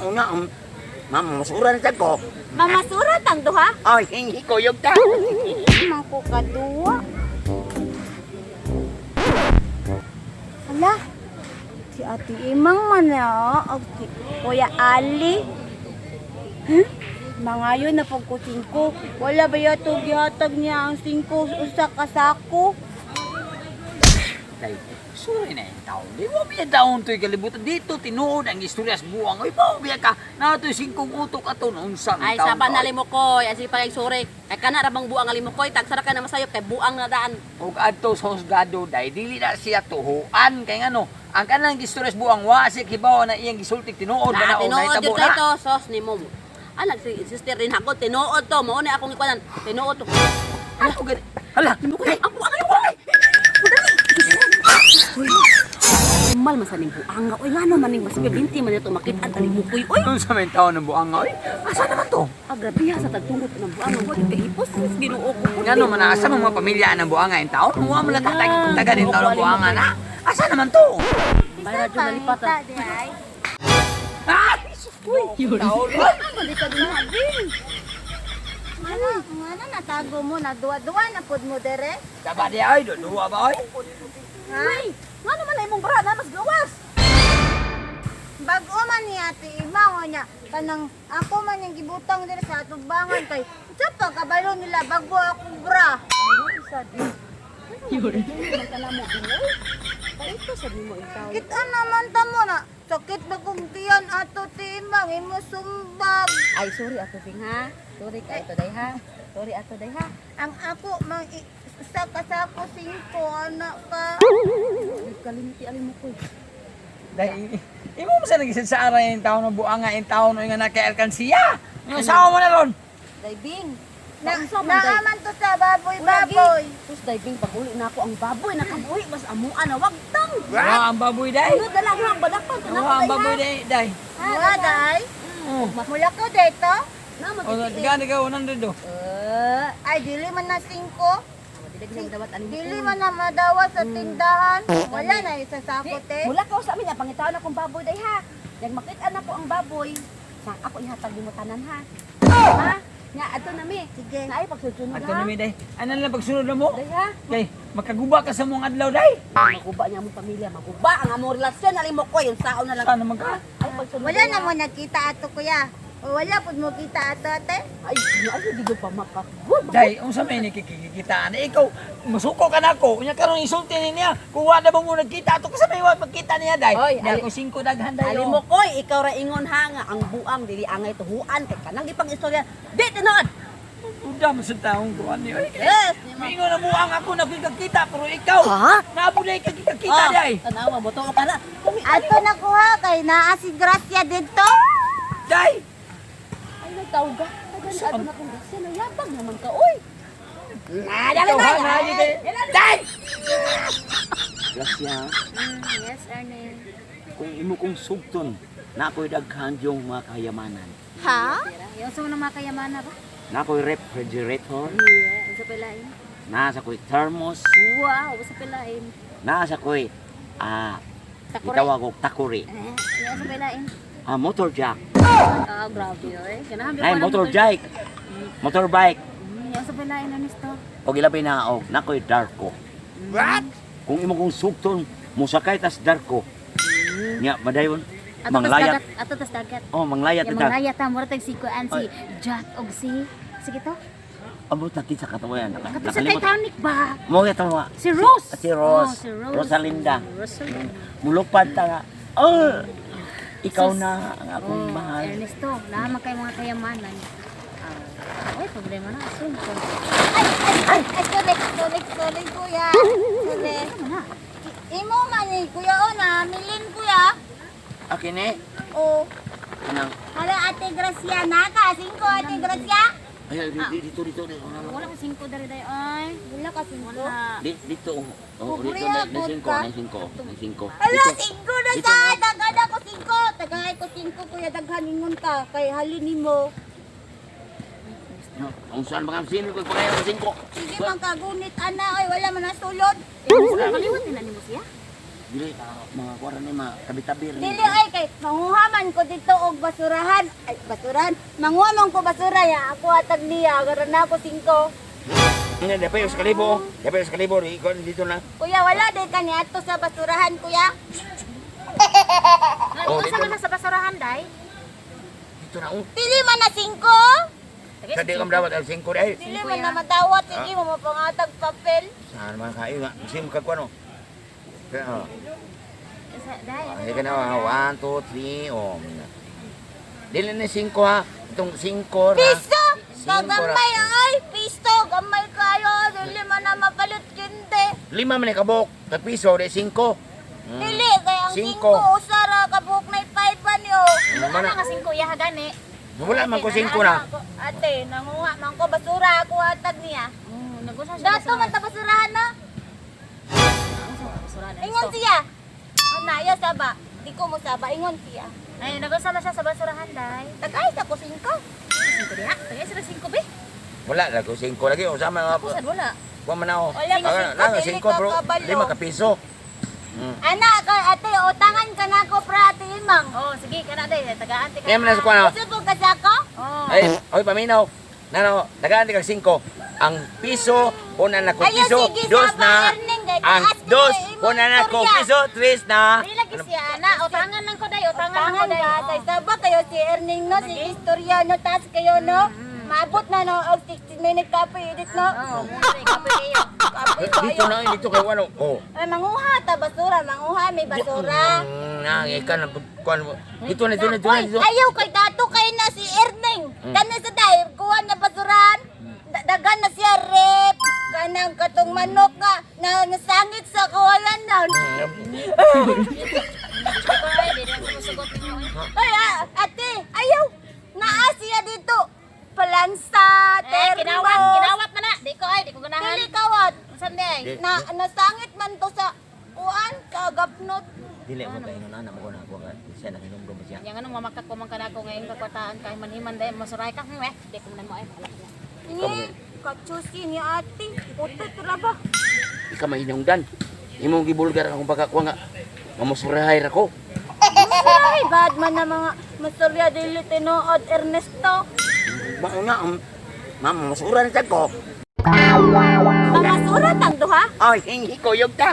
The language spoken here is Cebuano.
Una, ma'am, masura na ko. Mamasura tang duha. Ay, hingi ko yung ta. Man ko kaduwa. Hala, si Ate Imang man na, og si Kuya Ali. Huh? Mangayo na pag ko singko. Wala ba yato gihatag niya ang singko usa ka sako? Kay, sorry na yung taon. Di mo biya taon to'y kalibutan. Dito, tinuod ang istorya sa buwang. Uy, mo biya ka. Na to'y singkong utok ato. Unsa Ay, taon saba to, na limukoy. Ay, sige pa kay sorry. Kay kana ra bang buang nga limukoy, tagsara ka na masayop kay buang na daan. Ug adto sa husgado day dili na siya tuhuan kay ngano ang kanang gistorya sa buwang wa siya kibaw na iyang gisulti tinuod ba na Na o tinuod nahitabo jud kay na. to, sos ni mo. Ah, nag sister din ako, tinuod to. Mao ni akong ikuanan. Tinuod to. Ako gani. Hala, Limukoy, ang buang ay buang. Mal man sa ning buang nga. Oy, ngano man ning mas 20 man ito makit-an ta limukoy. Oy, unsa man taon ng buwang nga oy? Asa naman to? ah, grabe ha sa tagtungot ng buang nga. Wala kay hipos sus, Ginoo ko. Ngano man asa man mga pamilya ng buwang nga in taon? Wa man tatag taga din taon ng buwang nga na. Asa naman to? Bay radyo nalipat. ah. di ay. Ay, sus ko. Taon. Balik ka din ha. Ano, ano natago mo na duwa-duwa na pud mo dere? Daba di ay, duwa ba oy? Ha? Ngano man na imong bra na mas gawas. Bago man ni Ate Imang o niya, kanang ako man yung gibutang diri sa atubangan kay sa pagkabalo nila bago akong bra. Kita naman ta mo na sakit ba kong tiyan ato ti Imang imo sumbag. Ay, sorry ato Bing ha. Sorry ka ito day ha. Sorry ato day ha. Ang ako mang sa kasako singko anak ka. Kalimti alin mo ko. Dahil, imo mo sa nagisad sa aray yung taon ng buanga yung taon nga naka-alkansiya. Ang asawa mo na ron. Diving. Na, Unsa man, day? naaman to sa baboy baboy. Sus diving pag uli na ako ang baboy nakabuhi mas amuan na wagtang. Wa ang baboy day. Ano dala nga balakpan Wa na ang ako baboy day day day. Wa day. Oh. Mula ko dito. ha. Na Oh, gani ka 100 do. Eh, Ay dili man na singko. dili gid dawat ani. Dili man na madawa sa tindahan. Wala na isa sako te. Mula ka sa amin pangitaon akong baboy day ha. Yang makita na ko ang baboy, sa ako ihatag nimo tanan ha. Ha? Nya ato na mi. Sige. Naay pagsunod Ato ha. na mi day. Ano lang pagsunod na mo? Day ha. Kay makaguba ka sa mong adlaw day. Maguba niya among pamilya, maguba ang among relasyon alin mo ko yung sao na lang. Sana magka. Ay pagsunod. Wala day, na ha. mo nakita ato kuya. O wala pud mo kita ato ate. Ay, ay, hindi ko pa makagod. Day, unsa may nikikikitaan? Ikaw masuko ka nako. Unya karon insulti ni niya. Kung wala ba mo nagkita ato kasi may wa magkita niya day. Oy, Di ako singko daghan day. Ali oh. mo koy, ikaw ra ingon ha nga ang buang dili angay tuhuan kay kanang gipang istorya. Di tinuod. Uda mo sa taong kuan ni. Oy, Yes, Mingon na buang ako nagkikita pero ikaw. Ha? Naabo day kagkita day. Tanawa mo to ka na. Ato na kuha kay naa si Gracia dito. Day. Ay nagtawga. Tagan ato na kong gasya na yabag naman ka oy. Na, dali Ikaw, na. ha, naagi kay- Day! Gracia, Yes, Ernie. kung imo kong sugton, na ako'y daghan yung mga kayamanan. Ha? Yung sa mga kayamanan ba? Na ako'y refrigerator, Yeah, unsa pilain? nasa ko'y thermos, Wow, unsa pilain? nasa ko'y Takuri. gitawag og takuri. Eh, unsa pilain? Ah, motor jack. Ah, grabe oy. Ganahan Ay, motor jack. Motorbike. Unsa pilain Ernesto? Og ilabi na og nakoy darko. What? Kung imo kong sugton, musakay tas darko. Nya madayon Ato tas manglayat. dagat, ato tas dagat. Oh, manglayat Yung ta. manglayat ta mura tag si kuan si Jack og si sige to. Abot na kita katawayan. Kato sa Titanic ba? Mo tawa. Si Rose. Si Rose. Oh, si Rose. Rosalinda. Rosalinda. Mulupad ta nga. Oh, ikaw Sus. na ang akong Oh, mahal. Ernesto, naman kay mga kayamanan. Ah, oy, problema na. Sugton. Ay, ay, ay, ay, sorry, sorry, sorry kuya. Sorry. Ano na? Imo man ni kuya o na, milin kuya. Akin eh. O, Kanang hala Ate Gracia na ka, singko Ate Gracia. ay dito dito dito. Wala ko singko dali day ay. Wala ka singko. Wala. Dito. Oh, Pobre dito na ako singko, ka. na singko, na singko. Hala, Dito. singko na Dito sa, na. daghan ako singko. Tagay ko singko kuya, daghan ingon ka kay halin nimo. No, kung saan mga sino ko pa kayo singko. Sige man kagunit ana ay wala man nasulod. Ernesto, kaliwat nila nimo siya. Dili mga kuan ni mga tabi-tabi rin. Dili ay kay manguha man ko dito og basurahan. Ay, basurahan. Manguha man ko basura ya. Ako hatag niya karon na ako 5. Nga dapat yung kalibo. Dapat yung kalibo ikaw dito na. Kuya, wala din ka niadto sa basurahan, kuya. Oh, Unsa dito. man na sa basurahan day? Dito na oh. Dili man na 5. Sa di ka madawat ang 5 dahil. Dili man na madawat, sige mo mapangatag papel. Saan man kayo nga? Sim ka kuan oh. Kaya, oh. Sa day. Hindi ka na, 1, 2, 3, oh. Dili na 5 ha. Itong 5 ra. Piso! Singko ra. Kagamay ay, piso, gamay kayo. Dili man na mapalit kinde. Lima man ni kabok. Ka piso di 5. Dili kay ang Singko. 5 usara kabuk na 5 niyo. Mana? Ano nga singko iya gani? Wala man ko 5 na. Ate, nanguha man ko basura ako hatag niya. Nagusa siya. Dato man ta basurahan na. Basurahan. Ingon siya. Anaya saba. Di ko mo saba ingon siya. Ay, nagusa na siya sa basurahan day. Tagay sa ko 5. Singko diha. Tagay sila singko be. Wala na ko 5 lagi. Usama nga. Ako sad wala. Kuha man ako. Wala ko Ah, singko, na, dili singko ka bro. kabalo. Lima ka piso. Ana ka ate, utangan ka na ko pra ate Imang. Oh, sige kana day, tagaan ti ka. Kaya man na sa kuha na. Gusto po ka sa ako? Oh. Ay, oy paminaw. Nano, tagaan di kag 5. Ang piso, una na ko Ayaw, piso, sige, dos saba, na. Erning, kay Ang taas ka dos, na imong una na ko istorya. piso, tres na. Dili lagi siya ana, utangan lang ko day, utangan lang ko Utangan day. ka, Oh. kay saba kayo si Erning no, si istorya no, taas kayo no. Maabot na no, og 60 minute kapoy edit no. Oh, mo na kape kayo. Kapoy Dito kayo. na, dito kay ano. Oh. Ay, manguha ta basura, manguha may basura. Na, ikan na kuan mo. Dito na, dito na, dito na, Uy, dito. ayaw kay dato kay na si Erning. Kani sa dahil kuha na basurahan. Dagan na siya rep. Kanang katong manok nga na nasangit sa kawalan na. Ay, dili ako musugot ninyo. eh. Ay, ate, ayaw. Naa siya dito. Palansa, Eh, termos. kinawat, kinawat man na. Di ko ay, di ko ganahan. Dili kawat. Unsan di ay? Di. Na nasangit man to sa kuan kagapnot. Dili mo kayo na na mo na ko ka. Siya nakinom mo siya. Yang anong mamakak ko man kanako ngayon kakwataan kay manhiman day masuray ka eh. Di ko man mo ay bahala na. Ni, kachusi ni ate. Utot ra ba? Ika mainungdan. Imong gibulgar akong pagkakuha nga. Mamusurahay ra ko. Ay, bad man na mga masurya dili tinuod Ernesto. Ba nga, ma'am, masura na ko. Mamasura tang duha. Ay, hingi ko yung ta.